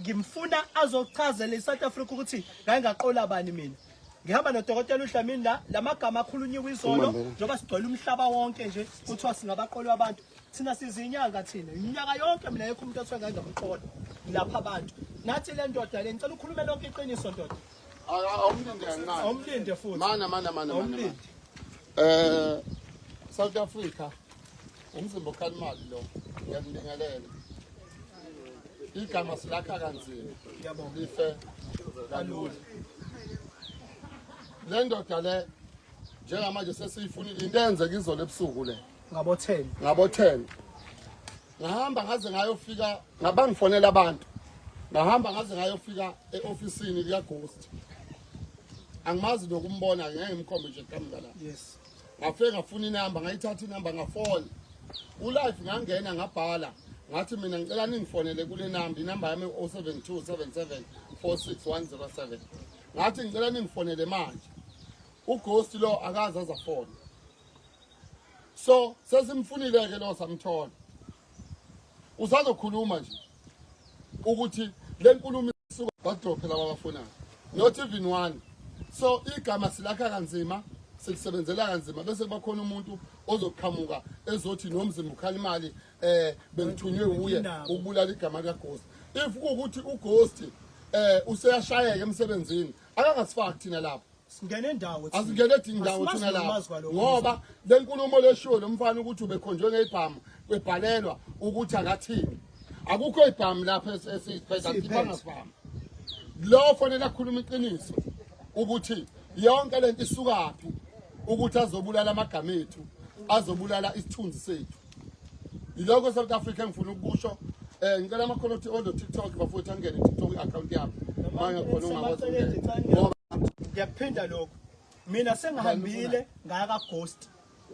Ngimfuna azochazela iSouth Africa ukuthi ngake ngaqola bani mina. Ngihamba nodokotela uDlamini la, lamagama akhulunyiwe izolo njengoba sigcwele umhlaba wonke nje kuthiwa singabaqolwa abantu. Thina sizinyanga thina. Iminyaka yonke mina yekho umuntu othiwa ngake ngamqola. Lapha abantu. Nathi le ndoda le ngicela ukhulume lonke iqiniso ndoda. Awumlinde kancane. Awumlinde futhi. Mana mana mana mana. Awumlinde. South Africa umzimba okhala imali lo ngiyakubingelela. Igama silakha kanzima. Ngiyabonga. Life kalula. Le ndoda le njengamanje sesiyifunile into eyenzeka izolo ebusuku le. Ngabo 10. Ngabo 10. Ngahamba ngaze ngayofika ngabangifonela abantu. Ngahamba ngaze ngayofika eofisini lika Ghost. Angimazi nokumbona ngeke ngimkhombe nje qhamuka la. Yes. Ngafike ngafuna inamba ngayithatha inamba ngafona. Ulive ngangena ngabhala ngathi mina ngicela ningifonele kule namba inamba yami 0727746107. Ngathi ngicela ningifonele manje. UGhost lo akaze azafona. So sesimfunile ke lo samthola. Usazokhuluma nje ukuthi le nkulumo isuka badrophe laba abafunayo. Not even one. So igama silakha kanzima silisebenzela kanzima bese kuba khona umuntu ozoqhamuka ezothi nomzimba ukhala imali bengithunywe uye ukubulala igama lika Ghost. If kuwukuthi uGhost useyashayeka emsebenzini akangasifaki thina lapho. Singene ndawo thina. Asingene indawo thina lapho. Ngoba le nkulumo leshiwo lo mfana ukuthi ubekhonjwe ngezibhamu kwebhalelwa ukuthi akathini. Akukho ibhamu lapha esiphethe asiphanga sibhamu. Lo fanele akhuluma iqiniso ukuthi yonke lento isukaphi ukuthi azobulala amagama ethu, azobulala isithunzi sethu. Yilokho South Africa engifuna ukukusho. Ngicela amakhono othi ondo TikTok bafowethu angene TikTok i-account yami. Manje khona ungakwazi ukungena. Ngiyakuphinda lokho. Mina sengihambile ngaya ka Ghost.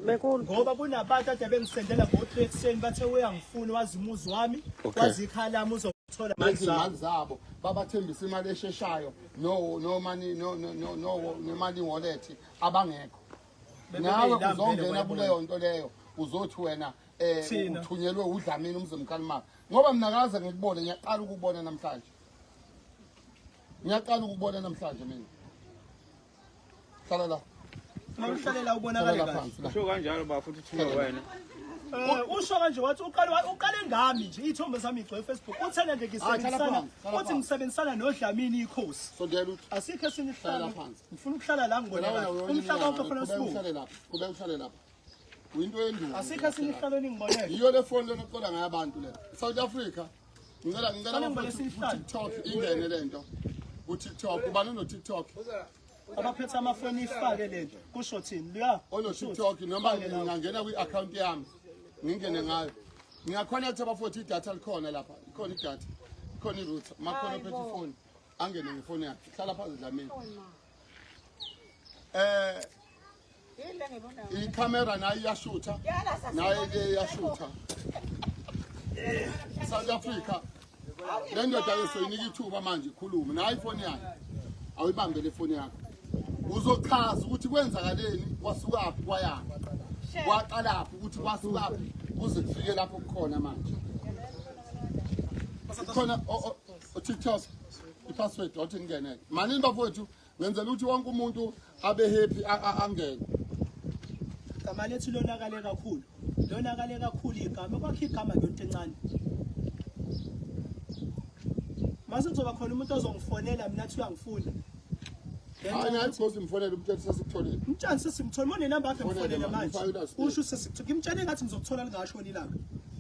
Ngoba kunabantu ade bengisendela ngo-3 ekuseni bathe uyangifuna wazi umuzi wami wazi ikhaya lami uzothola imali zabo babathembisa imali esheshayo no no money no no no no no money wallet abangekho. Nawe uzongena kuleyo nto leyo uzothi wena uthunyelwe uDlamini umzimkhalimali ngoba mina kaze ngikubone ngiyaqala ukubona namhlanje. Ngiyaqala ukubona namhlanje mina. Hlala la. Mawuhlalela ubonakale kahle. Usho kanjalo ba futhi uthunywe wena. Usho kanje wathi uqale ngami nje ithombe zami igcwele Facebook. Uthena nje ngisebenzisana uthi ngisebenzisana noDlamini ikhosi. Sondela uthi. Asikho esinye Hlala isihlalo. phansi. Ngifuna ukuhlala la ngibone kahle. Umhlaba wonke ufuna sibuke. Uhlale lapha. Kube uhlale lapha. Uyinto endulo. Asikho esinye isihlalo eningibonele. Yiyo le phone lena oqola ngayo abantu le. South Africa. Ngicela Ngicela ngibone sihlalo. TikTok ingene lento. Ku TikTok ubani no TikTok? Abaphethe amafoni ifake lento. Kusho thini? Liya. Ono TikTok noma ngingangena kwi account yami. Ngingene ngayo. Ngiyaconnect abafowethu idatha likhona lapha. Ikhona idatha. Ikhona i-router. Makhona ophethe ifoni. Angene ngefoni yakhe. Hlala phansi Dlamini. Ikhamera nayo iyashutha. Nayo ke iyashutha. South Africa. Le ndoda ke soyinika ithuba manje ikhulume. Nayo ifoni yakhe. Awuyibambe le foni yakho. Uzochaza ukuthi kwenzakaleni kwasukaphi kwayaphi. Kwaqalaphi ukuthi kwasukaphi kuze kufike lapho kukhona manje. Khona o TikTok i-password othi ngingene. Manini bafowethu ngenzela ukuthi wonke umuntu abe happy angene. Igama lethu lonakale kakhulu. Lonakale kakhulu igama kwakho igama ngento encane. Mase kuzoba khona umuntu ozongifonela mina athi uyangifuna. Hayi naye Ghost mfonele umtshele sesikutholile. Mtshani sesimthola mone number yakhe mfonele manje. Mfake loudspeaker. Usho sesikuthola. Ngimtshele ngathi ngizokuthola lingashoni ilanga.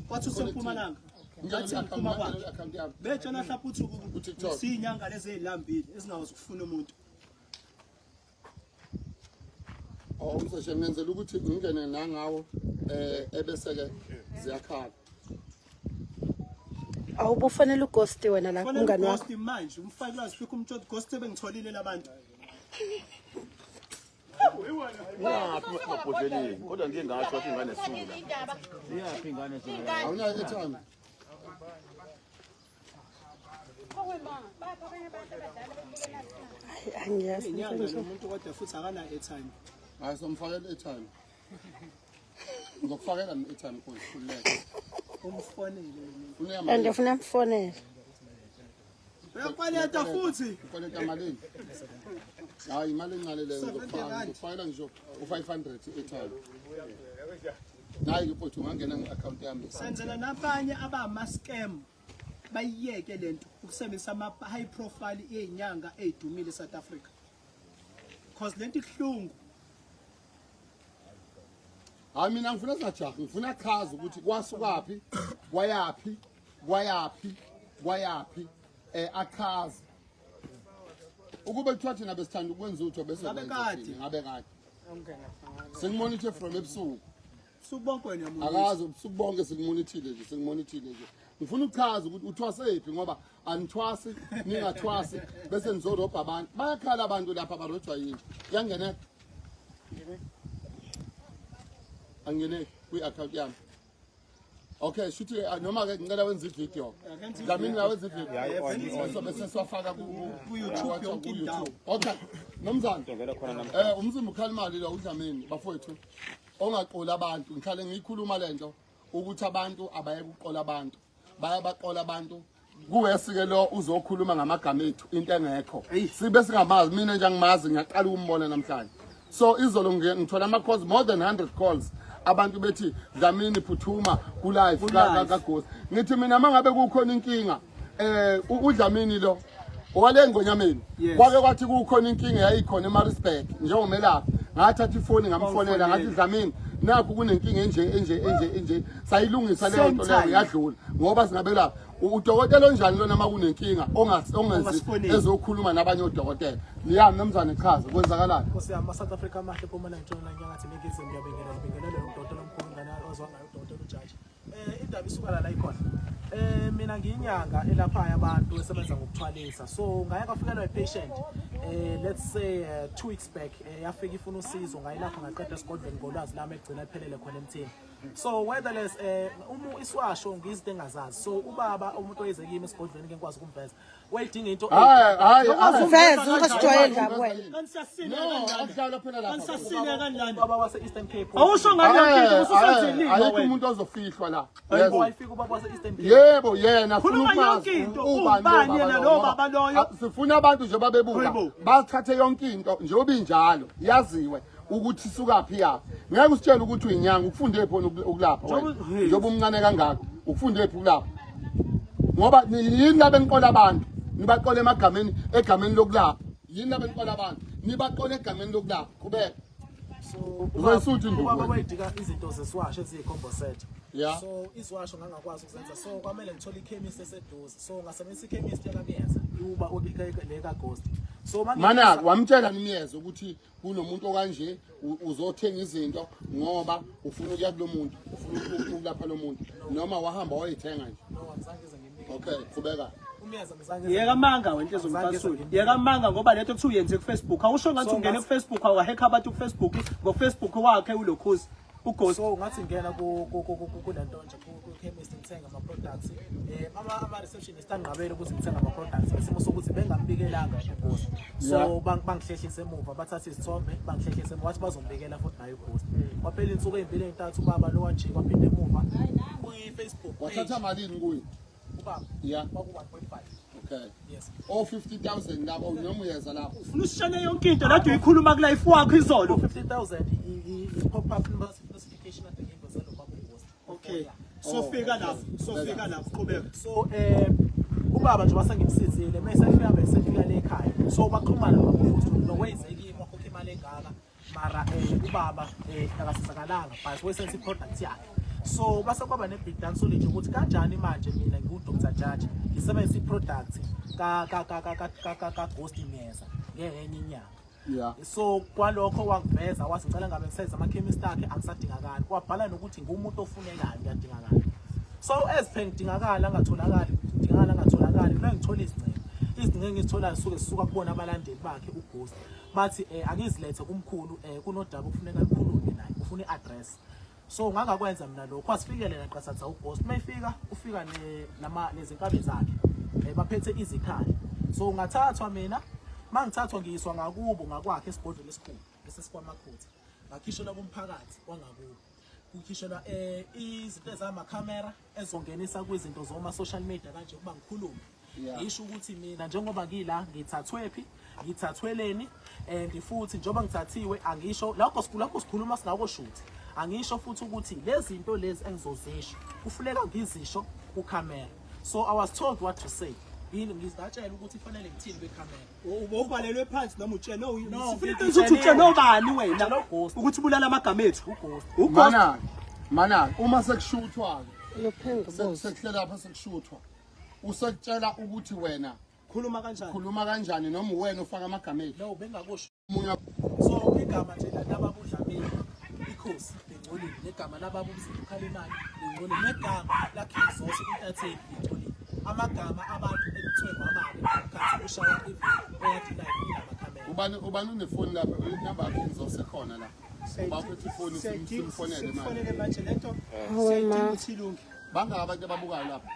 Wathi usempumalanga. Ngathi ngiphuma kwakhe. Account yami. Betshena hlapha uthi Ku-TikTok. siyinyanga lezi ezilambile ezingakwazi ukufuna umuntu. Oh umseshe ngenzela ukuthi ngingene nangawo ebese ke ziyakhala. Awubufanele uGhost wena la Fonela umngani wakho. uGhost manje umfake loudspeaker umtshela Ghost ebengitholile labantu. Iyaphi emabhodleleni kodwa ngike ngasho wathi ingane sula. Iyaphi ingane sula? Awunayo airtime. Hayi angiyazi. Inyanga lo muntu kodwa futhi akana airtime. Hayi somfakela airtime. Ngizokufakela mina airtime khona khululeka. Umfonele lo muntu. Uneyama. And ufuna mfonele. Uyakweleta futhi. Ukweleta malini? Hayi, imali encane leyo, ngizokufaka ngisho u-500 airtime. Nayi ke mfowethu, ungangena nge-akhawunti yami. Senzela nabanye abama-scam bayiyeke lento ukusebenzisa ama-high profile ey'nyanga ey'dumile e-South Africa, cause lento ibuhlungu. Hayi, mina ngifuna singajahi, ngifuna achaze ukuthi kwasukaphi, kwayaphi, kwayaphi, kwayaphi, achaze. Ukube kuthiwa thina besithanda ukwenza utho bese Ngabe kwenza kade. thina, ngabe kade sikumonithe from ebusuku. Subonke wena muntu. Akazi, ubusuku bonke sikumonithile nje, sikumonithile nje. Ngifuna ukuchaza ukuthi uthwasephi, ngoba anithwasi, ningathwasi bese nizorobha abantu. Bayakhala abantu lapha, barojwa yinja. Kuyangeneka, angeneki kwi-akhawunti yami. Okay, shuthi noma-ke ngicela wenze ividiyo, Dlamini, la wenze ividiyo bese siwafaka ku-YouTube yonke indawo. Okay, nomzana. Ngena khona namhlanje. Umzimba ukhala imali lo uDlamini, bafowethu. Ongaqoli abantu, ngihlale ngiyikhuluma lento ukuthi abantu abayeke ukuqola abantu. Bayabaqola abantu. Kuwesike lo uzokhuluma ngamagama ethu into engekho. Sibe singamazi, mina nje angimazi, ngiyaqala ukumbona namhlanje. So izolo ngithola ama calls, more than 100 calls, abantu bethi Dlamini phuthuma ku live ka Ghost. Ngithi mina mangabe kukhona inkinga, uDlamini lo owale ngonyameni, kwake kwathi kukhona inkinga yayikhona eMaritzburg njengomelaphi, ngathatha ifoni ngamfonela, ngathi Dlamini nakhu kunenkinga enje enje enje enje, sayilungisa leyo nto leyo, yadlula, ngoba singabelaphi. Udokotela onjani lona uma kunenkinga ongenzi Ongasifoneli? ezokhuluma nabanye odokotela? Ya, mnumzane, chaza kwenzakalani. Nkosi yami, South Africa amahle, Mpumalanga, Ntshonalanga, Nyakatho, Ningizimu, ngiyabingelela, ngibingelele udokotela omkhulu ngane ozwa ngayo, udokotela uJaji. Indaba isuka la ikhona. Mina ngiyinyanga elaphayo abantu, esebenza ngokuthwalisa. So ngaye kwafikelwa i-patient, let's say 2 weeks back, yafika ifuna usizo, ngayilapha ngaqeda esigodlweni ngolwazi lami egcina iphelele khona emthini. So wetherless, uma iswasho ngizinto engazazi. So ubaba umuntu oyeze kimi esigodlweni ke ngikwazi ukumveza. Wayidinga into Hayi, hayi, hayi. Mfezi ungasijwayeli kabi wena. Kanti siyasina No, kanjani? akudlalwa phela Kanti lapha. siyasina kanjani? Ubaba wase Eastern Cape. Awusho ngale yonke into ususenzelile Ayikho wena. umuntu ozofihlwa la. Yebo, wayefika ubaba wase Eastern Cape. Yebo, yena funa Khuluma ukwazi yonke into, ubani ubani lo yena baba lo loyo. baba loyo? Ah, sifuna abantu nje babebuka Hayibo. bathathe yonke into njengoba injalo, yaziwe ukuthi isukaphi yaphi. Ngeke usitshele ukuthi uyinyanga, ufunde phi wena ukulapha wena? Njengoba- Njengoba umncane kangaka, ufunde phi ukulapha? Ngoba yini laba eniqola abantu, nibaqola emagameni, egameni lokulapha? Yini laba eniqola abantu, nibaqola egameni lokulapha? Qhubeka. So Uzoyisutha induku ubaba wena. wayidika izinto zesiwasho eziyi-combo set. Yeah. So iziwasho ngangakwazi ukuzenza, so kwamele ngithole ikhemisi eseduze. So ngasebenzisa ikhemisi yakamyeza, uba le kaGhost. So Mana wamtshela nimyeza ukuthi kunomuntu okanje, uzothenga izinto ngoba ufuna ukuya kulo muntu, ufuna ukulapha lo muntu, noma wahamba wayithenga nje? No, angizange ngize ngimbike. Okay, qhubeka. Umyeza ngizange. Yeka amanga wena, into ezomcasula. Yeka amanga, ngoba lento kuthiwa uyenze ku-Facebook. Awusho ngathi So ungene ku-Facebook awahekha abantu ku-Facebook, ngo-Facebook wakhe ulokhuzi uGhost. So ngathi ngena kulento nje ku-chemist ngithenga ama-products, ama-receptionist angqabele ukuthi ngithenga ama-products ngesimo sokuthi bengambikelanga uGhost. So bangihlehlise emuva, bathatha izithombe, bangihlehlise emuva, wathi bazombikela futhi naye uGhost. Kwaphela iy'nsuku ey'mbili ey'ntathu, ubaba lo wajika waphinde emuva kwi-Facebook page. Wathatha malini kuye? Ubaba kwaku-1.5. Okay. Yes. O 50,000 lapho noma uyeza lapho? Ufuna usitshele yonke into lade uyikhuluma ku-live wakho izolo. 50,000 i-pop up notification ade ngiyivezela ubaba uGhost. Okay, sofika lapho, sofika lapho, qhubeka. So ubaba nje wasengimsizile, mase efika bese le ekhaya, so baxhumana nobaba uGhost lo wenzekile, wakhokha imali engaka, mara ubaba akasizakalanga, but wesenza i-product yakhe. So base kwaba ne-big dance nje ukuthi kanjani manje mina ngiwu-Dr Judge ngisebenzisa i-product ka Ghost Myeza ngenye inyanga. So kwalokho wakuveza, wathi ngicela ngabe ngisenza ama-chemist akhe, angisadingakali. Wabhala nokuthi ngumuntu ofunekayo, ngiyadingakala. So as per ngidingakala angatholakali, ngidingakala angatholakali, mina ngithola izingcingo, izingcingo engizitholayo suke zisuka kubona abalandeli bakhe uGhost, bathi angizilethe kumkhulu, kunodaba okufuneka lukhulunywe naye, ufuna i-address. So ngangakwenza mina lokho, wasifikele naqasatha uGhost. Uma efika ufika nezinkabi zakhe, baphethe izikhali. So ngathathwa mina, mangithathwa ngiyiswa ngakubo ngakwakhe esigodlweni esikhulu esesikwamakhutha, ngakhishelwa kumphakathi wangakubo, kukhishelwa izinto ezamakhamera ezongenisa kwizinto zoma social media kanje ukuba ngikhulume. Ngisho ukuthi mina njengoba ngila ngithathwephi, ngithathweleni and futhi njengoba ngithathiwe angisho lokho lapho sikhuluma singako shuthi. Angisho futhi ukuthi lezi zinto lezi engizozisho kufuneka ngizisho kukhamera. So I was told what to say. Yini ngizingatshela ukuthi kufanele ngithini kwikhamera. Ubhalelwe phansi noma utshele No, sifuna iqiniso ukuthi utshele obani wena Utshele uGhost. ukuthi ubulala amagama ethu. UGhost. UGhost. Mana, mana, uma sekushuthwa Uyophinde ubuze. sekuhlela lapha sekushuthwa. Usekutshela ukuthi wena Khuluma kanjani? khuluma kanjani noma uwena ufaka amagama ethu. No, bengakusho. Omunye So igama nje lababa uDlamini ikhosi lingcolile, negama lababa uMzimba uKhalimani lingcolile, negama laKing Zoso intatheli lingcolile. Amagama abantu ekuthiwe ngamabi kanti ushawa ividiyo eyadi live inamakhamera. Ubani unefoni lapha, inamba yakhe ngizosekhona la. Ubaphethe ifoni simfonele manje. Simfonele manje lento. Hawe Siyayidinga ma. ukuthi ilunge. Bangaka abantu ababukayo lapha.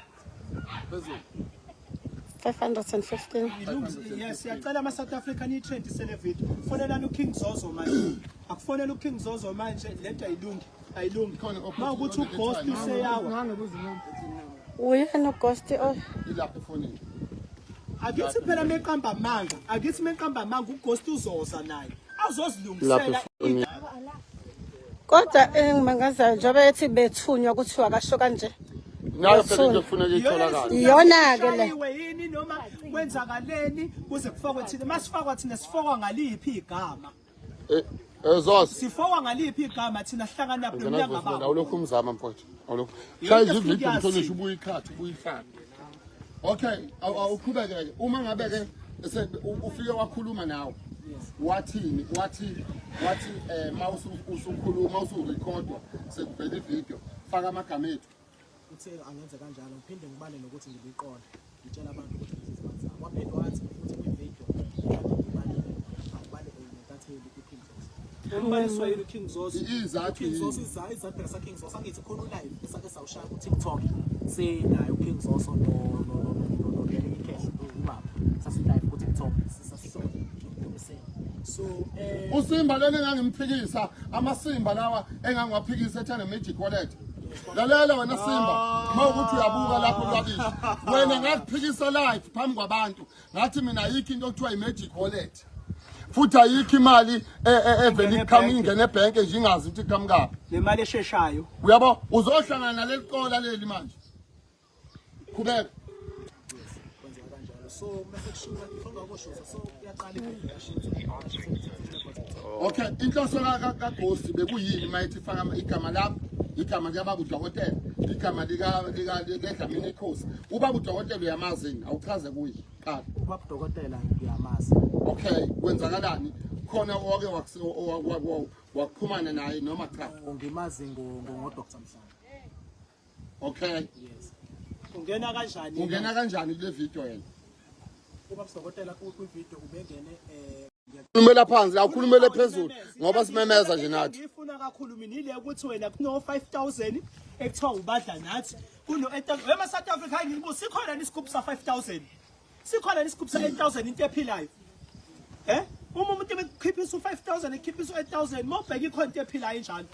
Phezulu. 515. Ilunge. Yes, siyacela ama South African i-trend sele video. Fonelani uKing Zozo manje. Akufonele uKing Zozo manje lento ayilungi. Ayilungi. Khona Ma ukuthi uGhost useyawa. Uyena uGhost oh. Ilapha efonini. Akithi phela meqamba amanga, akithi meqamba amanga uGhost uzoza naye. Azozilungisela. Kodwa engimangazayo njengoba ethi bethunywa kuthiwa akasho kanje. Nayo phela into ekufuneka itholakale. Iyona-ke le. Ishayiwe yini noma kwenzakaleni kuze kufakwe thina. Masifakwa thina sifakwa ngaliphi igama? Eh, eh Zoso. Sifakwa ngaliphi igama thina sihlangana phi Ngena nomnyanga voice baba? awulokhu umzama mfowethu. Awulokhu. Yonke Shaya nje esifuna ivideo ukuyazi. mhlonishwa ubuye ikhathi ubuye ifake. Okay, awuqhubeke ke. Uma ngabe ke ufike wakhuluma nawe. Wathini? Wathi mawusu usukhuluma usurekhodwa sekuvela ivideo. Faka amagama ethu. Uthe angenze kanjalo ngiphinde ngibale nokuthi ngiliqole. Ngitshela abantu ukuthi lezi zimali zami. Waphinde wathi futhi kwividiyo ekade ngiyibalile angibale nentatheli uKing Zoso. Umbaliswa yini uKing Zoso? Izathu King Zoso yini? izathu phela saKing Zoso angithi khona ulive esake sawushaya ku-TikTok sinaye uKing Zoso no no no no no no ubaba sasi live ku-TikTok sisasona noMdumiseni. So Usimba lena engangimphikisa, amasimba lawa engangiwaphikisa ethana Magic Wallet. Lalela wena Simba, mawukuthi uyabuka lapho lwakishi. Wena ngakuphikisa live phambi kwabantu. Ngathi mina ayikho into okuthiwa i-Magic Wallet. Futhi ayikho imali evela iqhamuka ingene ebhenki nje ingazi ukuthi iqhamukaphi. Le mali esheshayo. Uyabo, uzohlangana naleli qola leli manje. Qhubeka. Kwenzeka kanjalo. So mase kushuka ifanga koshuka so iyaqala ivideo yashuthi. Okay, inhloso ka Ghost bekuyini mayithi faka igama lakho, igama likababa udokotela, igama lika lika leDlamini Inkosi. Ubaba udokotela uyamazi yini? Awuchaze kuye. Qala. Ubaba udokotela ngiyamazi. Okay, kwenzakalani? Khona wake wakuxhumana naye noma cha? Ngimazi ngo Dr. Mhlanga. Okay. Yes. Ungena kanjani? Ungena kanjani kule video yena? Ubaba udokotela kwi video ubengene Khulumela phansi, awukhulumele phezulu ngoba simemeza nje nathi. Ngifuna kakhulu mina ile ukuthi wena kuno 5000 ekuthiwa ubadla nathi. Kuno 8000 wema South Africa ngibuza sikhona isigubhu sa 5000. Sikhona isigubhu sa 8000 into ephilayo. Uma umuntu ekukhiphisa u5000 ekhiphisa u8000 mawubheka ikhona into ephilayo enjalo.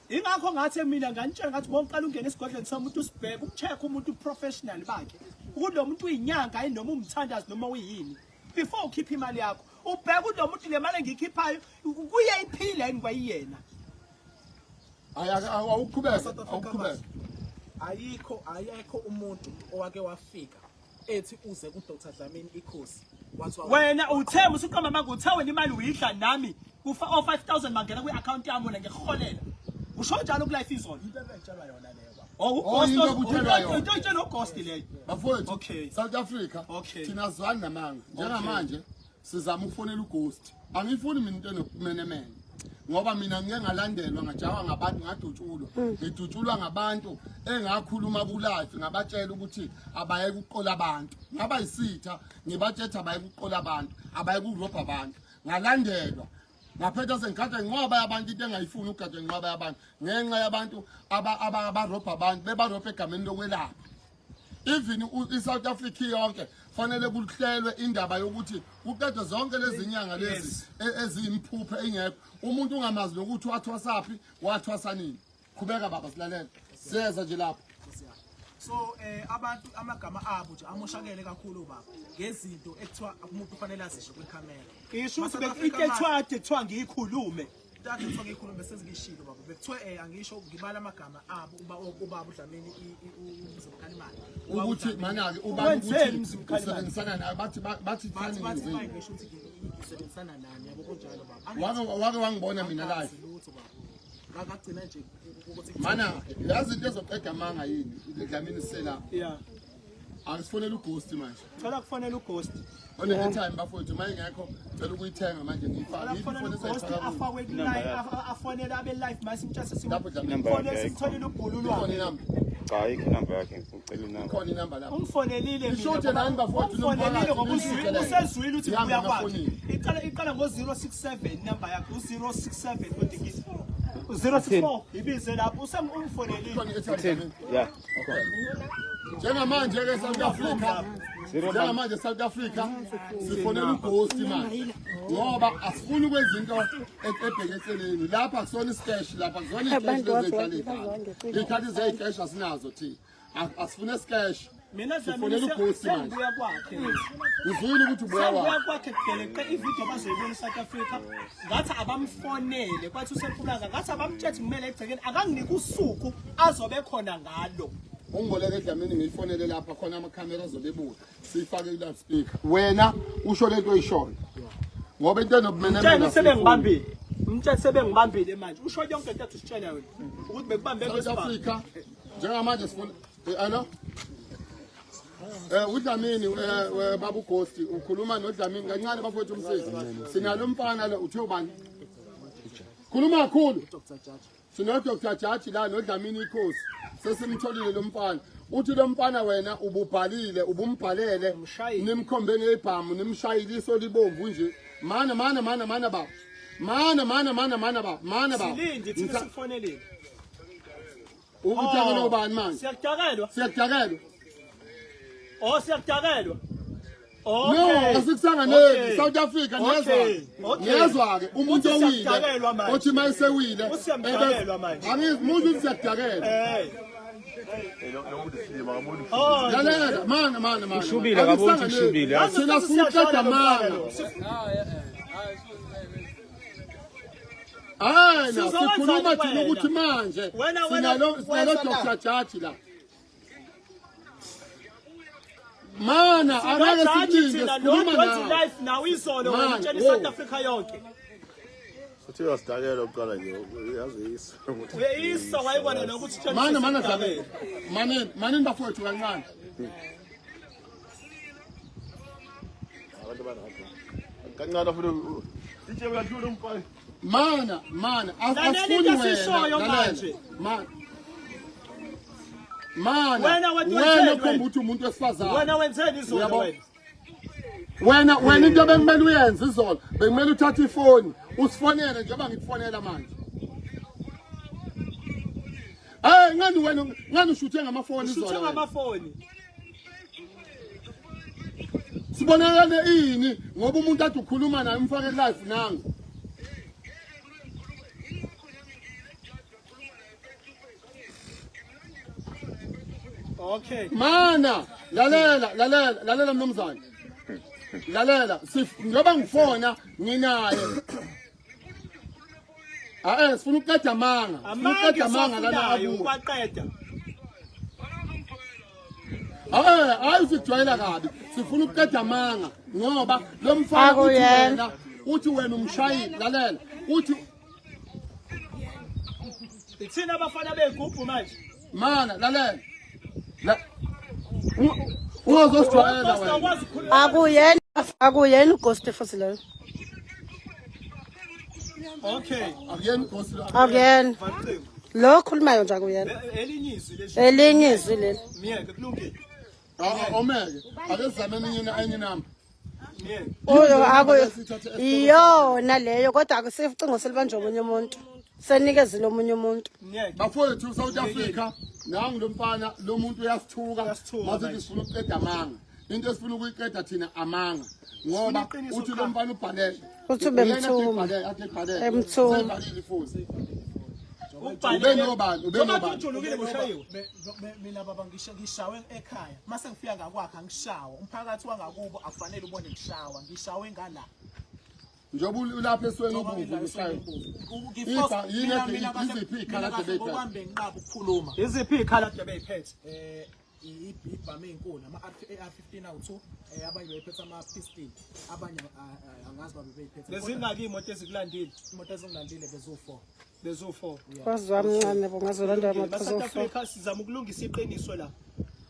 Ingakho ngathi mina nganitshela ngathi bonqala ungena esigodlweni somuntu usibheke umcheck umuntu professional bakhe. Ukuthi lo muntu uyinyanga yini noma umthandazi noma uyini. Before ukhipha imali yakho ubheke ukuthi lo muntu le mali engiyikhiphayo kuye iphile yini kwayiyena. Awuqhubeke, awuqhubeke. Ayikho umuntu owake wafika ethi uze ku Dr Dlamini ikhosi. Wathiwa wena uthe usuqamba manga uthe wena imali uyidla nami kufa o 5000 mangena kwi account yami wena ngikuholela. Usho njalo ku life izolo. Into ebengitshelwa yona leyo baba. Oh, Oh, into ekutshelwa yona. Into itshelwa uGhost leyo. Bafowethu, Okay. South Africa, Okay. thina sizwani namanga. Njengamanje sizama ukufonela uGhost. Angifuni mina into enokumenemene. Ngoba mina ngike ngalandelwa ngajawa ngabantu ngadutshulwa. Ngidutshulwa ngabantu engakhuluma ku live ngabatshela ukuthi abaye kuqola abantu. Ngaba yisitha ngibatshela abaye kuqola abantu, abaye kurobha abantu. Ngalandelwa. Ngaphetha sengigada inqwaba yabantu into engayifuni ukugada inqwaba yabantu ngenxa yabantu abarobha abantu bebarobha egameni lokwelapha. Even i-South Africa yonke fanele kuhlelwe indaba yokuthi kuqedwe zonke lezi nyanga lezi eziyimphuphe engekho umuntu ungamazi nokuthi wathwasaphi wathwasa nini. Qhubeka baba silalela. Siyeza nje lapho. So abantu amagama abo nje amoshakele kakhulu baba ngezinto ekuthiwa umuntu kufanele azisho kwikhamera. Isho ukuthi into ekuthiwa kade kuthiwa ngiyikhulume. Kade kuthiwa ngiyikhulume sezingishilo baba. Bekuthiwa angisho ngibala amagama abo uba ubaba uDlamini uMzimkhalimane. Ukuthi mana-ke ubaba ukuthi usebenzisana naye bathi bathi bathi bathi ngisho ukuthi ngisebenzisana nani yabo kunjalo baba. Wake wake wangibona mina live. Lutho baba. Ngakagcina nje ukuthi Mana yazi into ezoqeda amanga yini Dlamini sela. Yeah. Angisifonela uGhost manje. Cela kufonela uGhost. One airtime bafowethu uma ingekho cela ukuyithenga manje ngiyifake. Cela kufonela uGhost afakwe ku live afonele abe live mase imtshase Lapho Dlamini. simfonele sitholile ubhulu Ikhona lwakhe. inamba. Cha ayikho inamba yakhe ngicela inamba. Ikhona inamba lapho. Ungifonelile mina. Ishothe nani bafowethu Ungifonelile ngoba nomphakathi, usezwile ukuthi Ihambe kubuya kwakhe. emafonini. Iqala iqala ngo-067 number yakhe u-067 kodwa ngithi 064 ibize lapho usemngifonelile. Ikhona i-airtime Dlamini. Yeah. Njengamanje ke South Africa njengamanje South Africa sifonela uGhost manje ngoba asifuni ukwenza into ebheke eceleni lapha kusona isikeshi lapha kuzona Abantu iy'keshi wathi lezi bazonge iy'khathi zey'keshi asinazo thina Asifune isikeshi Mina sifonela Dlamini uGhost manje sengibuya kwakhe. uzwile ukuthi ubuya Sengibuya wakhe kwakhe geleqe ivideo bazoyibona eSouth Africa. Ngathi abamfonele kwathi useMpumalanga ngathi abamtshethi kumele egcekeni akanginike usuku azobe khona ngalo. Ungiboleke eDlamini ngiyifonele lapha khona amakhamera azobe ebuka siyifake ku loudspeaker wena usho lento oyishoyo ngoba into enobumenemene Mtshele sebengibambile. Mtshele sebengibambile manje. Usho yonke into athi usitshela yona ukuthi bekubambe South ngesibhamu. Africa njengamanje sifuna hello uDlamini baba uGhost ukhuluma noDlamini kancane bafowethu umsizi sinalo mfana lo uthe ubani khuluma kakhulu sino Dr Jaji la noDlamini ikhosi sesimtholile lo mfana uthi lo mfana wena ububhalile ubumbhalele Umshayile. nimkhombe ngebhamu nimshayile iso libomvu nje mana mana mana mana baba mana mana mana mana baba mana baba Silindi thina sikufonelile. Udakelwa ubani manje? Siyakudakelwa. Siyakudakelwa. Oh siyakudakelwa. No, Okay. asikusanganeli Okay. South Africa niyezwa. Okay. Okay. Niyezwa ke umuntu Uthi owile siyakudakelwa manje. othi mayesewile. Uthi siyamdakelwa manje. Angizi umuntu uthi siyakudakelwa. Hey. Lo muntu silima kamuntu. Oh. Lalela mana mana mana. Ushubile, akaboni ukuthi ushubile, yazi. Thina sifuna ukuqeda amanga. Hayi na Sizowenza sikhuluma wena. thina ukuthi manje Wena, wena, sinalo sinalo wenza la. Dr. Jaji la. Mana angeke Jaji sikulinde thina lo sikhuluma wenza nawe. life nawe izolo wena Man, utshela wo. iSouth Africa yonke. Uthi uyasidakela uqala nje uyazisa. Uyeyisa wayibona nokuthi utshela Mana mana siyakudakelwa. Dlamini. Manini manini bafowethu kancane. Abantu banakho. Kancane futhi itshe uyathula umfana. Mana mana Lalela asifuni into wena. esiyishoyo lalela. manje. Mana. Mana Wena wena wena wenzeni ukhomba wena? ukuthi umuntu wesifazane. Wena wenzeni izolo Uyabo? wena? Wena wena into bekumele uyenze izolo bekumele uthathe ifoni usifonele njengoba ngikufonela manje. Hey ngani wena ngani ushuthe ngamafoni izolo. Ushuthe wena? ngamafoni. Sibonakale ini ngoba umuntu athi ukhuluma naye umfake live nangu. Okay. Mana lalela lalela lalela mnumzane. Lalela njengoba ngifona nginaye. Ah sifuna ukuqeda amanga. Sifuna Amanga ukuqeda amanga lana esiwafunayo abuye. ukwaqeda. Eh hayi usikujwayela kabi. Sifuna ukuqeda amanga ngoba lo mfana uthi Akuyena. wena uthi wena umshayeli lalela uthi Ithina abafana begubhu manje. mana lalela. La Ungazosijwayela Pastor wena. akwazi ukukhuluma. Akuyena akuyena uGhost futhi loyo. Okay. Akuyena uGhost lo. Akuyena. Vacingo. Lo okhulumayo nje akuyena. Elinye izwi lesho. Elinye izwi leli. Miyeke kulungile. Ah, Omeke ake sizame enye enye inamba. Miyeke. Oyo akuyo. Iyona leyo kodwa akusicingo selibanjwe omunye umuntu. Senikezile omunye umuntu. Miyeke. Bafowethu South Africa nangu lo mfana lo muntu uyasithuka Uyasithuka masithi manje. sifuna ukuqeda amanga into esifuna ukuyiqeda thina amanga ngoba Sifuna iqiniso uthi lo qha. mfana ubhalele Uthi ubemthuma. Uyena athi ebhalele Emthuma. Useyibhalile futhi. Ube nobani? Ube nobani? Ujulukile bushayiwe. Mina baba ngishawe ekhaya. Mase ngifika ngakwakhe angishawa. Umphakathi wangakubo akufanele ubone ngishawa. Ngishawe ngala. Njengoba ulapha esweni ubomvu ushaye. Iziphi ikhala kade beyiphethe? Ngokwami benginqaba ukukhuluma. Iziphi ikhala kade beyiphethe? Ibhamu ezinkulu ama AR-15 awu2, abanye beyiphethe ama pistol, abanye angazi babe beyiphethe. Lezingaki imoto ezikulandile? Imoto ezingilandile bezu4. Bezu4. Kwazi wamncane bongazolanda imoto South zo4. Africa sizama ukulungisa iqiniso la.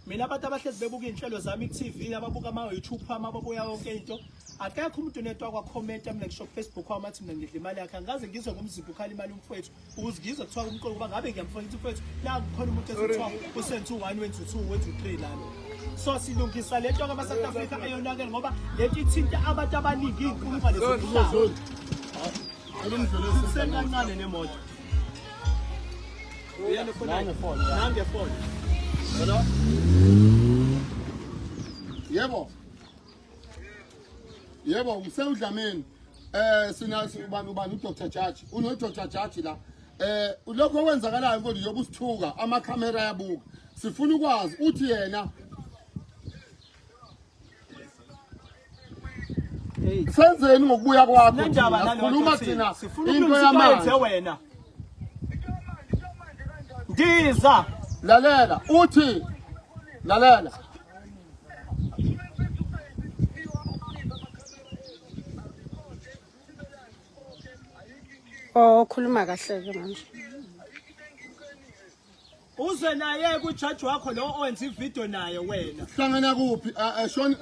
Mina abantu abahlezi bebuka inhlelo zami ku TV, ababuka ama YouTube ami, ababuya yonke into. Akekho umuntu netwa kwa comment mina ngisho ku Facebook wami athi mina ngidla imali yakhe. Angikaze ngizwe ngomzimba ukhala imali umfowethu. Ukuze ngizwe kuthiwa umqondo kuba ngabe ngiyamfuna ukuthi mfowethu la kukhona umuntu esithiwa usenze u1 wenze u2 wenze u3 lana. So silungisa lento kama South Africa eyonakele ngoba lento ithinta abantu abaningi inkulungwane zomhlaba. Sekancane nemoto. Nange phone. Hello? Yebo. Yebo, ngisewudlamini. Sina ubani ubani uDr Judge. Uno Dr Judge la. Lokho okwenzakalayo mfowethu njengoba usithuka amakhamera ayabuka. Sifuna ukwazi uthi yena senzeni ngokubuya kwakho Nendaba khuluma thina sifuna into ukulungisa into yamanje yenze wena. Ndiza. Lalela uthi lalela Oh, ukhuluma kahle ke manje. Uze naye kujaji wakho lo owenza ivideo naye wena. Hlangana kuphi? Shon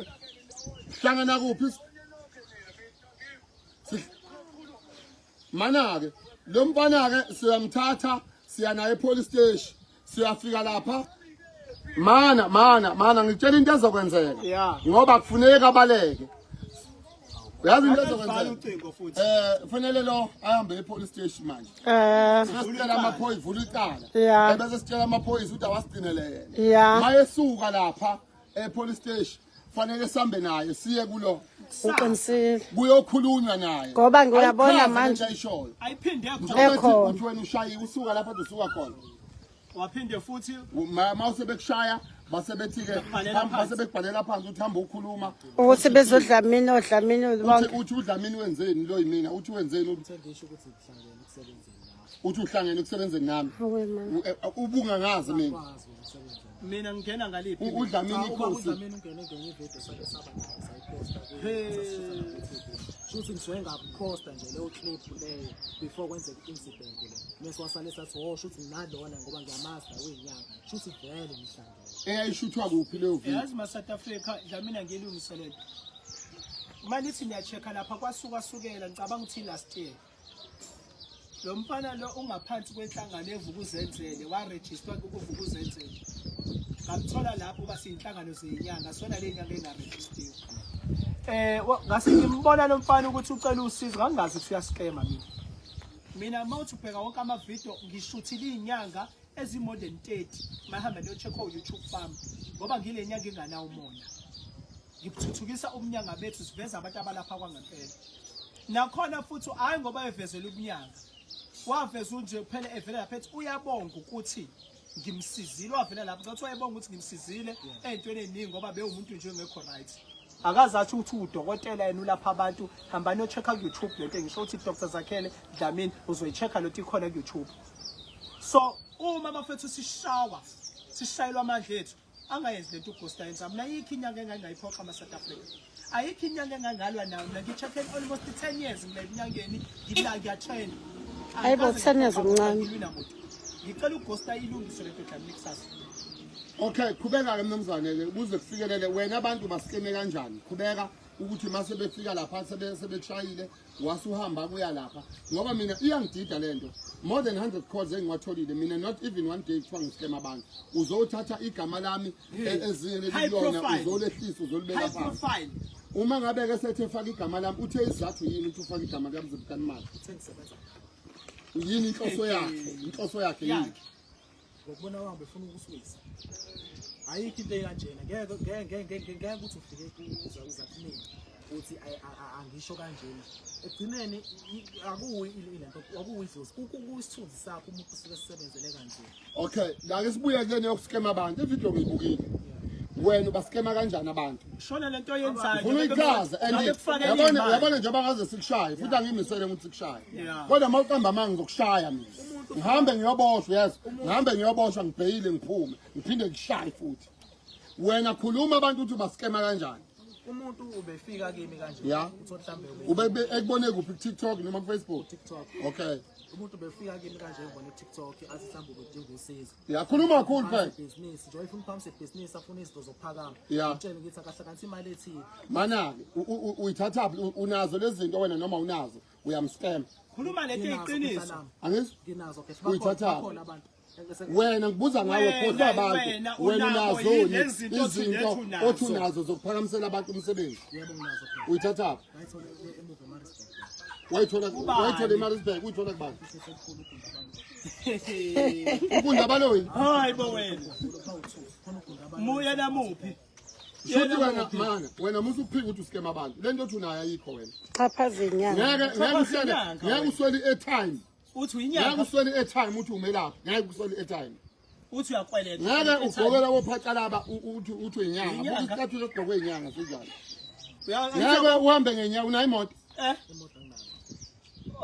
hlangana kuphi? Mana ke lo mfana ke siyamthatha siya naye epolice station. Siyafika lapha. Mana mana mana ngitshela into ezokwenzeka. Ngoba kufuneka abaleke. Uyazi into ezokwenzeka. Fanele lo ahambe epolice station manje. Sesicela amaphoyisa vula icala. Bese sicela amaphoyisa ukuthi awasigcinele yena. Mayesuka lapha epolice station fanele sambe naye siye kulo. Uqinisile. Kuyokhulunywa naye. Ngoba ngiyabona manje ayiphinde ekhona. Uthi wena ushayiwe usuka lapha usuka khona. Waphinde futhi mawusebekushaya basebethi ke basebekubhalela phansi uthi hamba ukhuluma ukuthi bezodlamini odlamini bonke uthi udlamini wenzeni lo yimina uthi wenzeni uthi ngisho ukuthi uhlangene kusebenzeni nawe uthi uhlangene kusebenzeni nami ubungangazi mina mina ngingena ngaliphi udlamini inkosi udlamini ungene ngenye ivideo sake saba nayo sayiposta shuthi ngisuke ngaposta nje leyo clip leyo before kwenzeka incident le mase wasale sathi oh shuthi nalona ngoba ngiyamazi la uyinyanga shuthi vele ngihlangene eyayishuthwa kuphi leyo video yazi ma South Africa Dlamini ngilungiselele manje ithi niya-check-a lapha kwasuka sukela ngicabanga ukuthi last year lo mfana lo ungaphansi kwenhlangano evukuzenzele waregister kuvukuzenzele ngamthola lapho uba siyinhlangano zeyinyanga sona le nyanga engaregistiwe ngase ngimbona lo mfana ukuthi ucela usizo ngangazi ukuthi uyaskema mina mina mawuthi ubheka wonke amavidiyo ngishuthile izinyanga ezi more than 30 mahamba niyo-check o-YouTube farm ngoba ngile nyanga inganawo umona ngithuthukisa umnyanga bethu siveza abantu abalapha kwangempela nakhona futhi hayi ngoba evezela umnyanga waveza nje kuphela evela lapha ethi uyabonga ukuthi ngimsizile wavela lapho ngathi wayebonga ukuthi ngimsizile ey'ntweni ey'ningi ngoba bewumuntu nje ongekho right akaze athi ukuthi udokotela yena ulapha abantu hamba niyo-check-a ku-YouTube lento ngisho ukuthi Dr Zakhele Dlamini uzoyi-check-a lento ikhona ku-YouTube so uma bafethu sishawa sishayelwa amandla ethu angayenzi lento uGhost ayenza mina ayikho inyanga engangayiphoqa ama-South Africa ayikho inyanga engangalwa nayo mina ngi-check-e almost 10 years ngila eminyangeni ngila ngiyatrain Hayibo, 10 years umncane. Ngicela uGhost ayilungise lento Dlamini kusasa. Okay, qhubeka ke mnumzane ke kuze kufikelele wena abantu basikeme kanjani? Qhubeka ukuthi mase befika lapha sebeshayile wasuhamba kuya lapha ngoba mina iyangidida lento more than 100 calls engiwatholile mina not even one day kuthiwa ngisikema abantu uzothatha igama lami ezingeni elilona uzolehlisa uzolibeka phansi uma ngabe ke sethe faka igama lami uthe isizathu yini ukuthi ufake igama likaMzimkanimali yini inhloso yakhe inhloso yakhe yini ngokubona kwami befuna ukusiwisa ayikho into ekanjena ngeke ngeke ngeke ngeke ukuthi ufike uza uza kumina Uthi angisho kanjena. Ekugcineni akuyi lento, akuyidlozi, kuyisithunzi sakho umuntu usuke sisebenzele kanzima. Okay, la ke sibuye ke neyokuskema abantu. Ivideo ngiyibukile. Wena ubaskema kanjani abantu? Shona lento oyenzayo. Ufuna uyichaze and yabona yabona njengoba ngaze sikushaye futhi angiyimisele ukuthi sikushaye. Kodwa uma uqamba amanga ngizokushaya mina. Ngihambe ngiyoboshwa, yes. Ngihambe ngiyoboshwa ngibheyile ngiphume, ngiphinde ngishaye futhi. Wena khuluma abantu ukuthi ubaskema kanjani. Umuntu ubefika kimi kanje. Uthi mhlambe ube ekubone kuphi, ku TikTok noma ku Facebook? TikTok. Okay. Umuntu ubefika kimi kanje ngibone ku TikTok athi mhlambe ubedinga usizo. Yakhuluma kakhulu phela. Business, nje uyifuna uphakamisa ibhizinisi, afuna izinto zokuphakama. Ngitshele ngithi akahlanganisa imali ethile. Mana uyithatha unazo lezi zinto wena noma unazo uyamscam. Khuluma lento iqiniso. Angizwa? Nginazo ke. Uyithatha Bakhona abantu. Wena ngibuza ngawe khohlwa abantu. Wena unazo izinto othi unazo zokuphakamisela abantu umsebenzi. Yebo nginazo phela. Uyithatha? Ngayithola emuva eMaritzburg. Wayithola eMaritzburg, uyithola kubani? Ukunda baloyi. Hayi bo wena. Muye namuphi? Shuthi wena mana, wena musu uphika ukuthi uskema abantu. Lento othi unayo ayikho wena. Xhaphaza inyanga. Ngeke uswele airtime. Uthi uyinyanga. Ngeke uswele airtime uthi umelaphi. Ngeke uswele airtime. Uthi uyakweleta. Ngeke ugqoke labo phacalaba uthi uyinyanga. Buka isicathulo esigqokwe inyanga sinjalo. Ngeke uhambe ngenyanga unayo imoto. Imoto anginayo.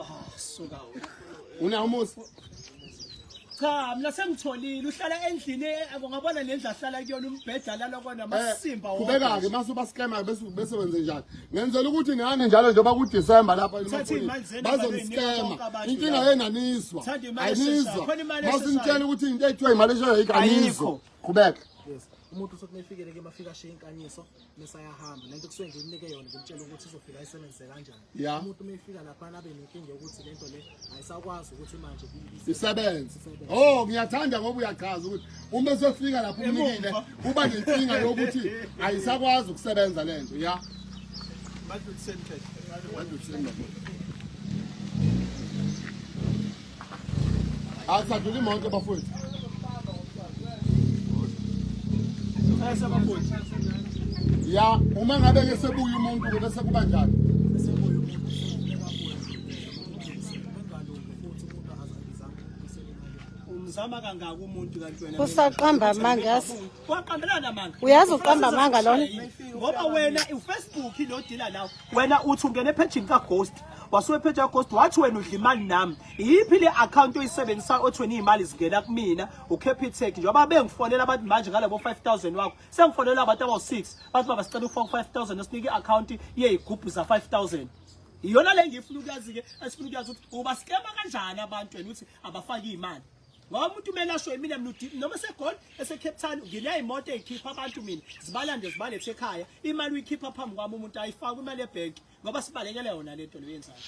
Ah, suka wena. Unawo umuzi? Cha, mina sengitholile uhlala endlini ungabona lendlu ahlala kuyona umbheda lalo kona amasimba wonke. Kubeka-ke mase ubaskema bese wenze njani? Ngenzela ukuthi nani njalo njengoba kuDisemba lapha bazoniskema. Inkinga yenu anizwa. Ayinizwa. Masinitshela ukuthi into ekuthiwa imali esheshayo ayikho anizwa. Qhubeka. Yes. Umuntu uthi mefikele ke mafika ashiye inkanyiso bese ayahamba. Lento kusuke ngimnike yona ngimtshela ukuthi izofika ayisebenzise kanjani. Umuntu uma efika lapha abe nenkinga yokuthi lento le ayisakwazi ukuthi manje isebenze. Oh, ngiyathanda ngoba uyachaza ukuthi uma esefika lapho umnikile uba nenkinga yokuthi ayisakwazi ukusebenza lento. Ya. Asadlula imoto bafowethu. Ya, uma ngabe ke sebuya umuntu bese kuba njani? Umzama kangaka umuntu kanti wena Usaqamba amanga yazi. Waqambelana amanga. Uyazi uqamba amanga lona. Ngoba wena uFacebook lo dealer lawo. Wena uthi ungena ephejini kaGhost. Wasuke ephejini kaGhost wathi wena udla imali nami. Iyiphi le account oyisebenzisayo othi wena imali zingena kumina uCapitec njengoba bengifonela abantu manje ngalabo 5000 wakho. Sengifonela abantu abawu6 bathi baba sicela ufake 5000 osinike iaccount yezigubhu za 5000. Iyona le ngifuna ukuyazi ke esifuna ukuyazi ukuthi ubaskema kanjani abantu wena uthi abafaki imali. Ngoba umuntu kumele asho mina mina noma eseGoli eseCape Town nginayo imoto eyikhipha abantu mina zibalande zibalethe ekhaya imali uyikhipha phambi kwami umuntu ayifake imali ebhenki ngoba sibalekele yona lento leyo yenzayo.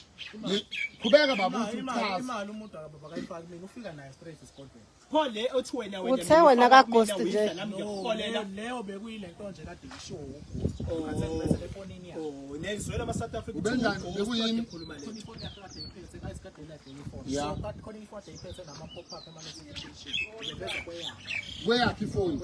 Qhubeka baba uthi uchaza. Imali umuntu akabakayifaki mina ufika nayo straight esigodlweni. Pho le othi wena wena Uthe wena kaGhost nje. Nami ngikuholela leyo bekuyilento nje kade isho uGhost. Ngathi ngiveze efonini yakhe. Oh, nezwela ama South Africa Ubenjani? Bekuyini? Khuluma le. Ifoni yakhe kade iphethe ayisikade live ifoni. Yeah. So kade khona ifoni iphethe nama pop up ema notification. Beveza kweyakhe. Kweyakhe ifoni.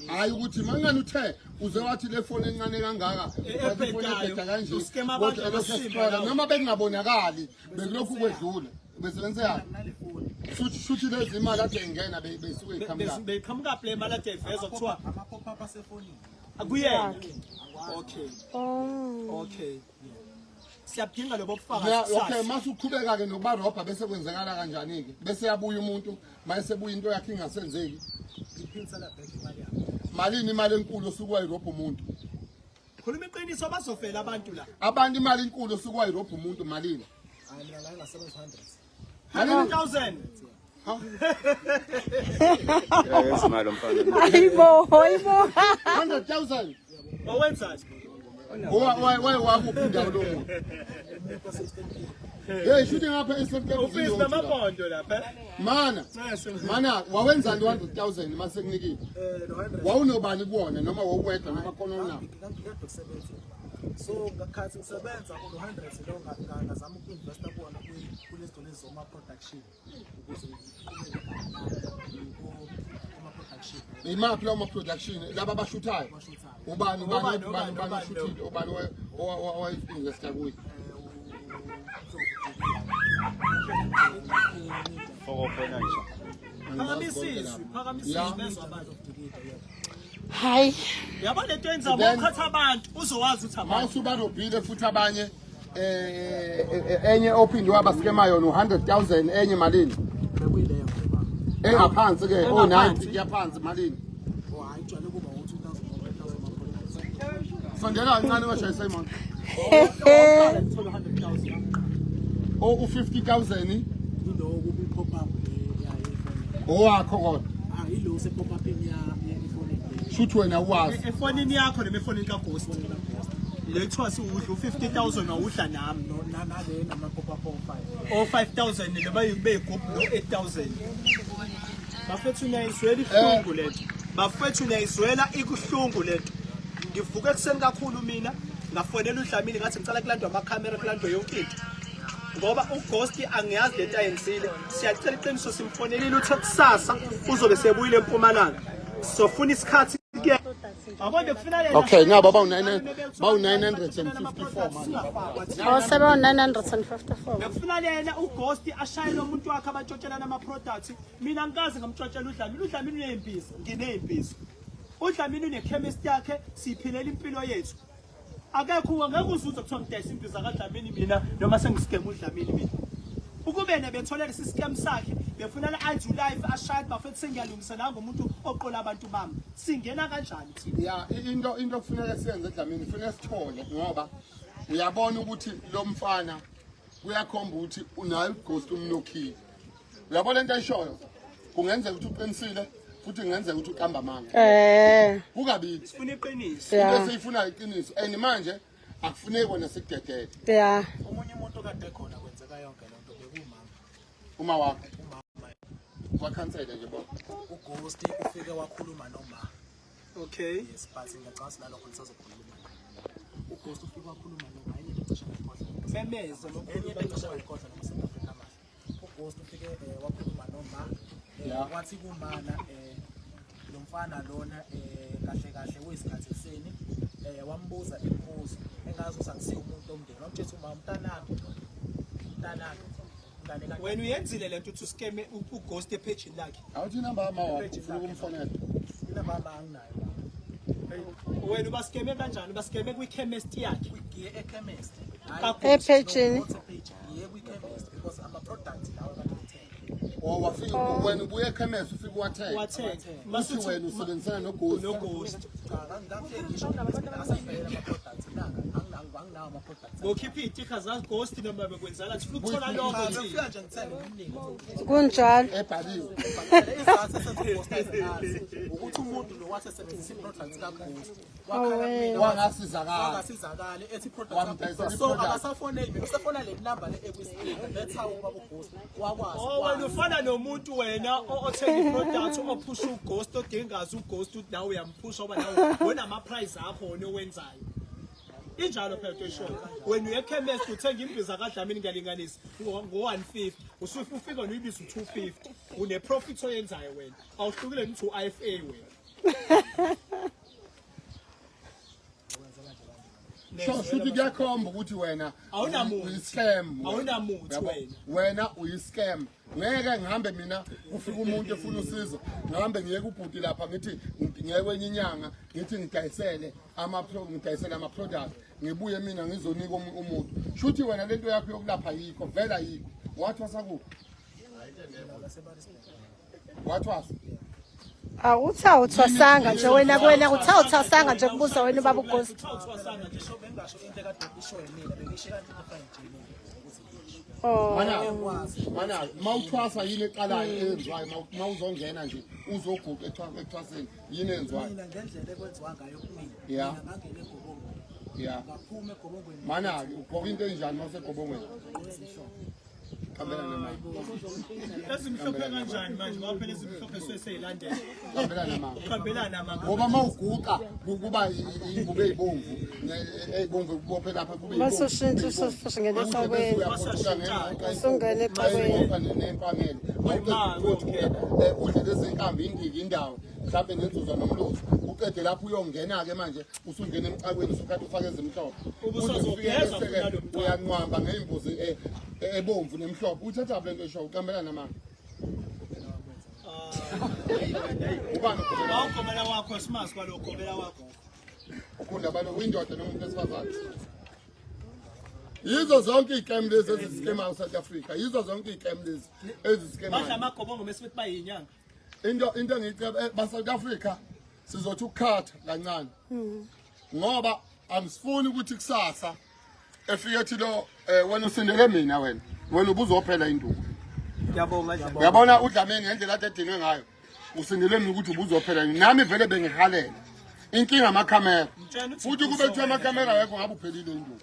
Hayi ukuthi mangani uthe uze wathi le phone encane kangaka Ebhedayo. ifoni ebheda kanje. Uskema abantu Kodwa elokhu amasimba escrolla, lawo. noma bekungabonakali bekulokhu kwedlula. Besebenzisa yakhe. Nale foni. Shuthi lezi imali ade ingena besuke iqhamuka. Beqhamuka play imali ade ivezwa kuthiwa Ama pop up asefonini. akuyena. Okay. Oh. Okay. Siyabudinga lobo bufakazi. Yeah, okay, kusasa. mase uqhubeka ke nokubarobha bese kwenzekala kanjani ke? Bese yabuya umuntu, mayese buya into yakhe ingasenzeki. Ngiphinsela back imali yakhe. Malini imali enkulu osuke wayirobha umuntu? Khuluma iqiniso bazofela abantu la. Abantu imali enkulu osuke wayirobha umuntu malini? Hayi mina la ngasebenza 100. 100,000. Yayenza imali mfana. Hayibo, hayibo. 100,000. Wawenzani? Wakuphi indawo lo muntu? Hey, shuthi ngapha eSouth Africa. Ufisi namabhondo lapha. Mana. Mana wawenzani 100,000 mase kunikile? Lo 100 Wawunobani kuwona noma wawuwedwa noma khona unawo? ngikade kusebenza. So ngakhathi ngisebenza kulo 100 lo ngazama uku-investa kuwona kulezi lezi zoma production ukuze ngiqhubeke kuma production Imaphi lawo ma production laba abashuthayo? abashuthayo. Ubani ubani Ubani, ubani ubani, ubani oshuthile ubani owayi-investa kuye? Phakamisizwe, phakamisizwe bezwa abantu. Hayi. Yabo lento yenza mawukhatha abantu uzowazi ukuthi abantu. Mawusubarobhile futhi abanye eh, eh, eh enye ophinde wabaskema yona u-100,000 enye malini? Bekuyileyo baba. Engaphansi ke o-90 kuyaphansi malini? Oh hayi jwale kuba u-2000 3000 Sondela kancane washayisa imoto. Uthola 100,000. O u-50,000 Yilowo kubi-pop up ya ifoni. owakho kodwa. Ah yilowo se-pop up ya ifoni. Shuthi wena uwazi. Efonini yakho noma efonini kaGhost. Le kuthiwa siwudla u-50,000 wawudla nami. No nale nama-pop up o-5. O 5,000 noma beyigubhu no 8,000. Bafethu niyayizwela ihlungu lento. Bafethu niyayizwela ikuhlungu lento. Ngivuke ekuseni kakhulu mina ngafonela uDlamini ngathi ngicela kulandwa amakhamera kulandwe yonke into. Ngoba uGhost angiyazi lento ayenzile. Siyacela iqiniso simfonelile uthe kusasa uzobe sebuyile eMpumalanga. Sofuna isikhathi ke. Yabo bekufuna yena. Okay, nabo bawu-954 manje. Oh sebe 954. Bekufuna yena uGhost ashayele umuntu wakhe abantshontshelana ama-products. Mina ngikaze ngamtshontshela uDlamini. uDlamini uney'mbiza, nginey'mbiza. uDlamini une-chemist yakhe, siyiphilela impilo yethu. Akekho ngeke uzuze kuthiwa ngidayisa imbiza kaDlamini mina noma sengisigema uDlamini mina. Ukube yena bethola lesi scam sakhe befuna la anju life ashaye bafethu sengiyalungisa nangu umuntu oqola abantu bami. Singena kanjani thina? Ya into kufuneka siyenze Dlamini kufuneka sithole ngoba uyabona ukuthi lo mfana kuyakhomba ukuthi unayo ughost umnokhile. Uyabona into ayishoyo? Kungenzeka ukuthi uqinisile futhi kungenzeka ukuthi uqamba amanga. Eh. Kukabili. Sifuna iqiniso. Into Yeah. esiyifunayo iqiniso and manje akufuneki wena sikudedele Yeah. Omunye umuntu okade khona kwenzeka yonke lento bekumama. uma wakho. Kwakhansela nje bo. uGhost ufike wakhuluma noma Okay. yes but ngiyacabanga ukuthi nalokho nisazokhuluma. uGhost ufike wakhuluma noma enye into ecishe ngayikhohlwa. Memeze Enye into ecishe ngayikhohlwa noma South Africa manje. uGhost ufike wakhuluma noma Yeah. wathi kumana lo mfana lona kahle kahle kuyisikhathi ekuseni wambuza imibuzo engazi ukuthi angisiye umuntu omndeni wamtshela uma umntanami lona umntanami umngane ka Wena uyenzile lento uthi uskeme uGhost ephejini lakhe. Awuthi inamba yama wakho ufuna ukumfonela. Inamba yami anginayo Wena ubaskeme kanjani? Ubaskeme kwi-chemist yakhe. ngiye ekhemist Ka-Ghost. Ephejini. ngiye kwi-chemist because ama-products lawo kade ngithenga Oh wafika wena ubuye ekhemesi ufike uwathenga. Wathenga. Uthi wena usebenzisana noGhost. noGhost. cha ngangifike ngisho asayibhekela ama-products nanga anginawo ama-products Ngokhipha iy'tikha zaGhost noma bekwenzala sifuna ukuthola lokho Cha, thina. ngifika nje ngithenge ngimnike Kunjalo. Ebhaliwe. Isizathu esenza uGhost aze ukuthi umuntu lo wasesebenzisa i-products kaGhost wakhala kumina Wangasizakala. wangasizakali ethi i-product Wamdayisela so i-product. akasafoneli mina usefona le number le ekwi-screen that's how ubaba uGhost wakwazi Oh wena ufana nomuntu wena othenga i-product ophusha uGhost odingazi uGhost ukuthi nawe uyamphusha ngoba nawe wena ama-price akho wona owenzayo. Injalo phela into eshoyo. Wena uye ekhemesti uthenga imbiza kaDlamini ngiyalinganisa ngo-150 usuke ufika noyibiza u-250 une-profit oyenzayo wena awuhlukile ngithi u-IFA wena. Sho shuthi kuyakhomba ukuthi wena Awunamuthi. uyi-scam. Awunamuthi Yabo? wena. Wena uyi-scam. Ngeke ngihambe mina kufika umuntu efuna usizo ngihambe ngiye kubhuti lapha ngithi ngiye kwenye inyanga ngithi ngidayisele ama ngidayisele ama product ngibuye mina ngizonika umuntu. Shuthi wena lento yakho yokulapha yikho vela yikho. Wathwasa kuphi? Wathwasa. Awuthi awuthwasanga nje wena kuwena uthi awuthwasanga nje kubuza wena ubaba uGhost. Awuthwasanga nje. Ngisho bengingasho into ekade isho yimina bengisho kanti into efana nje mina ukuthi ngisho Oh. Mana mana mawuthwasa yini eqalayo eyenziwayo mawuzongena nje uzoguqa ekuthwaseni yini eyenziwayo? mina ngendlela ekwenziwa ngayo kumina Yeah. mina ngangena egobongweni Yeah. ngaphuma egobongweni Mana ugqoka into enjani mawusegobongweni? Qambela namanga. Ezimhlophe kanjani manje ngoba phela ezimhlophe suke seyilandela. Qambela namanga. Qambelana amanga. Ngoba mawuguqa kuba ingubo ezibomvu ezibomvu kubophe lapha kube Masushintsha usungena eqhakweni. Usungena eqhakweni. Nempangelo. Udle lezi nkambi indiki indawo. mhlawumbe nenzuza nomlozi uqede lapho uyongena-ke manje usungena emcakweni usukhathi ufake ezimhlophe Ubusazogeza futhi nalo mcako. uyanqwamba ngeyimbuzi ebomvu nemhlophe uthathaphi le nto eshoyo uqambela namanga ubani ukhuluma? Awugobela wakho simazi kwalo gobela wakho. Ukhunda abantu uyindoda noma umuntu wesifazane yizo zonke iy'kem lezi ezisikemayo South Africa yizo zonke iy'kem lezi Badla ezisikemayo amagobongo mase bethi bayinyanga. into engiyiceba ba-South Africa sizothi ukukhatha kancane ngoba angisifuni ukuthi kusasa efike ethi lo wena usindele mina wena ubuzophela induku. Ngiyabonga Dlamini. Uyabona uDlamini ngendlela ade edinwe ngayo usindele mina ukuthi ubuzophela nami vele bengihalela inkinga amakhamera Mtshela ukuthi futhi kube kuthiwa amakhamera awekho ngabe uphelile induku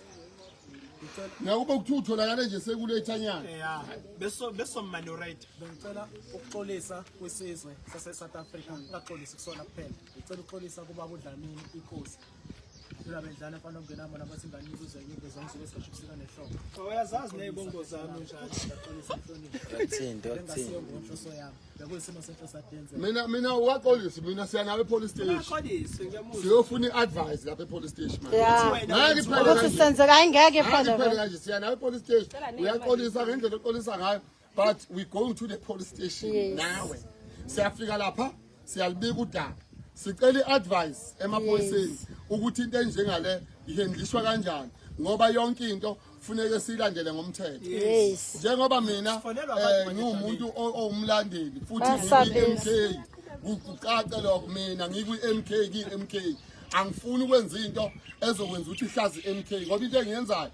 nakuba kuthiwa utholakale nje sekulethanyana. Yeah. Beso beso minorate. Bengicela ukuxolisa kwisizwe sase-South Africa, ngingaxolisi kusona kuphela. Ngicela ukuxolisa kubaba uDlamini inkosi. Phela bendlala mfana ongenamo nabathi ingane ibuzwa inyembezi zami suke singashubiseka nehlobo. Uyazazi nezibongo zami njalo. Ngiyaxolisa inhlonipho. Akuthinte, akuthinte. Bengasiyo ngenhloso yami. Bekuyisimo senhloso adenze. Mina uwaxolisi mina siya nawe e-police station. Xolisi ngiyamuzwa. Siyofuna i-advice lapha e-police station manje. Ya. Ngeke iphele Ukuthi kanje. senzeka hayi ngeke Ngeke iphele iphele vele. kanje siya nawe e-police station. Uyaxolisa ngendlela oxolisa ngayo but we going to the police station Yes. nawe. Siyafika lapha siyalibika udaba. Sicela i-advice emaphoyiseni ukuthi into enjengale ihendlishwa kanjani ngoba yonke into funeke siyilandele ngomthetho. Yes. Njengoba mina Sifonelwa abantu manje ngiwumuntu owumlandeli futhi Bayasabisa. ngikwi-MK kucace lokho mina ngikwi-MK ngiyi-MK angifuni ukwenza into ezokwenza ukuthi ihlaze i-MK ngoba into engiyenzayo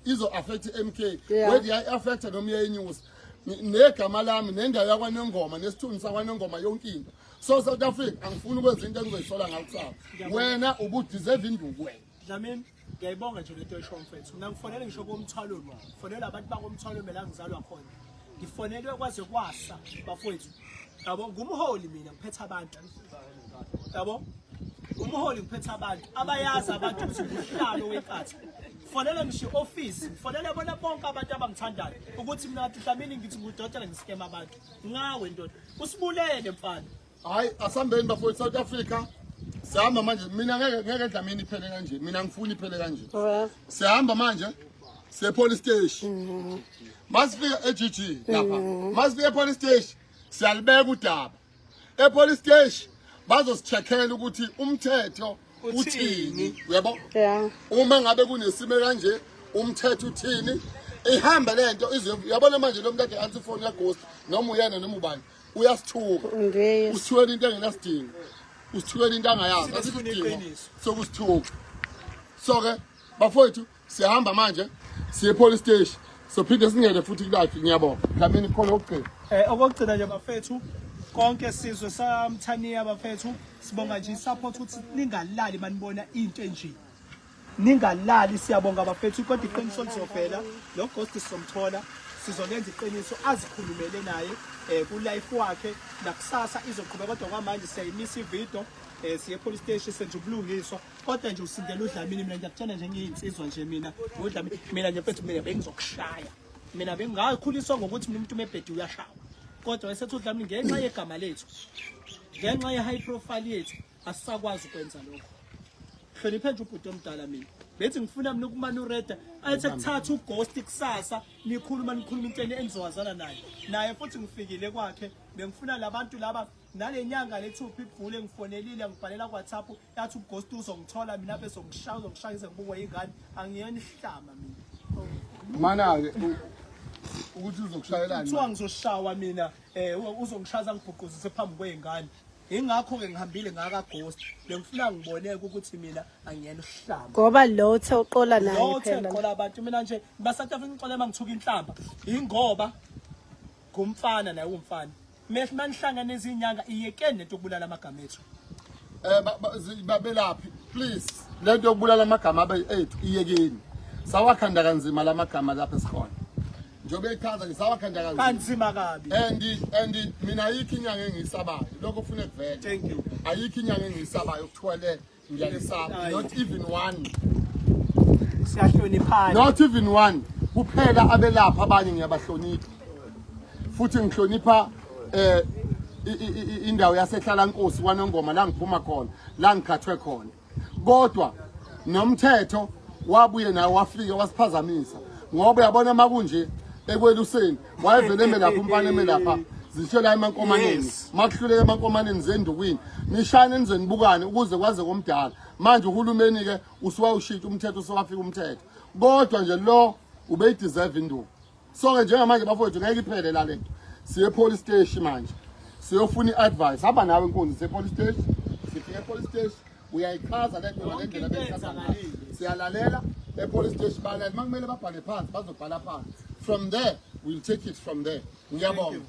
izo affect i-MK whether iyayi-affecta noma iyayinyusa negama lami nendawo yakwanongoma nesithunzi sakwanongoma yonke into. So South Africa angifuni ukwenza into engizoyisola ngayo kusasa. Wena ubudeserve induku wena. Dlamini, ngiyayibonga nje lento oyisho mfethu. Mina ngifonele ngisho komthwalo, ngifonele abantu bakomthwalo la ngizalwa khona. Ngifonelwe kwaze kwasa bafowethu. Yabo ngumholi mina ngiphethe abantu. Yabo umholi ngiphethe abantu abayazi abantu ukuthi nguhlalo wenkathi. Ngifonele ngisho i-office, ngifonele bona bonke abantu abangithandayo ukuthi mina ngathi Dlamini ngithi ngudokotela ngisikema abantu. Ngawe ndoda, usibulele mfana. Hayi asambeni bafowethu South Africa. Sihamba manje mina ngeke Dlamini iphele kanje. Mina ngifuni iphele kanje. Sihamba manje siye police station. Masifika e-GG lapha. Masifika e-police station siyalibeka udaba. E-police station bazosicheckela ukuthi umthetho uthini. Uyabo? Yeah. Uma ngabe kunesimo kanje umthetho uthini? Ihambe lento uyabona manje lo muntu ade answer phone ya ghost noma uyena noma ubani uyasithuka. Yes. Usithukela into engenasidingo. Usithukela into angayazi. Sifuna Asikho iqiniso. sokusithuka. So ke bafowethu siyahamba manje siye police station. Sophinde singene futhi kulaphi ngiyabonga. Dlamini khona okugcina. Okokugcina nje bafethu konke sizwe samthaniya bafethu sibonga nje support ukuthi ningalali manibona into enje. Ningalali siyabonga bafethu kodwa iqiniso lizovela lo ghost sizomthola sizolenza iqiniso azikhulumele naye ku life wakhe nakusasa izoqhubeka kodwa kwamanje siyayimisa ivideo siye police station senze ubulungiswa kodwa nje usindela uDlamini mina ngiyakutshela nje ngiyinsizwa nje mina uDlamini mina nje mfethu mina bengizokushaya mina bengingakhuliswa ngokuthi mina umuntu umebhedi uyashawa kodwa esethi uDlamini ngenxa yegama lethu ngenxa ye high profile yethu asisakwazi ukwenza lokho. Hloniphe nje ubhuti omdala mina bethi ngifuna mina ukumanureda athi kuthatha ughost kusasa nikhuluma nikhuluma into enizowazana naye futhi ngifikile kwakhe bengifuna labantu laba nale nyanga lethu uphiphule ngifonelile ngibhalela ku WhatsApp yathi ughost uzongithola mina bezongishaya uzongishaya ize ngibukwe ingane angiyena ihlama mina. Mana ke ukuthi uzokushayelani. Kuthiwa ngizoshawa mina uzongishaza ngibhuquzise phambi kwezingane. Ingakho ke ngihambile ngaka ghost bengifuna ngiboneke ukuthi mina angiyena uhlama. Ngoba lo uthe uqola naye Lo uthe phela. uqola abantu mina nje ba South Africa ngixola mangithuka inhlamba ingoba ngumfana naye umfana. Mehla manihlangene izinyanga iyekeni lento yokubulala amagama ethu. Babelaphi please lento yokubulala amagama abe ethu iyekeni. Sawakhanda kanzima lamagama lapha esikhona. Njengoba echaza nje sawakhanda kanzima. Kanzima kabi. And mina ayikho inyanga engiyisabayo. Lokho ufune kuvele. Thank you. Ayikho inyanga engiyisabayo ukuthwele ngiyayisaba. Not even one. Siyahloniphana. Not even one. Kuphela abelapha abanye ngiyabahlonipha. Futhi ngihlonipha indawo yasehlalankosi kwanongoma la ngiphuma khona la ngikhathwe khona kodwa nomthetho wabuye nawo wafika wasiphazamisa ngoba uyabona makunje ekweluseni wayevele eme lapha umfana eme lapha zishela emankomaneni makuhluleka emankomaneni zendukwini nishane nize nibukane ukuze kwaze komdala manje uhulumeni ke usuwawushintsha umthetho usewafika umthetho kodwa nje lo ubeyideserve induku so-ke njengamanje bafowethu ngeke iphele la lento siye police station manje siyofuna i-advice hamba nawe nkunzi siye police station sifike e-police station uyayichaza le nto ngale ndlela beyichaza ngayo siyalalela e-police station balalela uma kumele babhale phansi bazobhala phansi from there we'll take it from there ngiyabonga.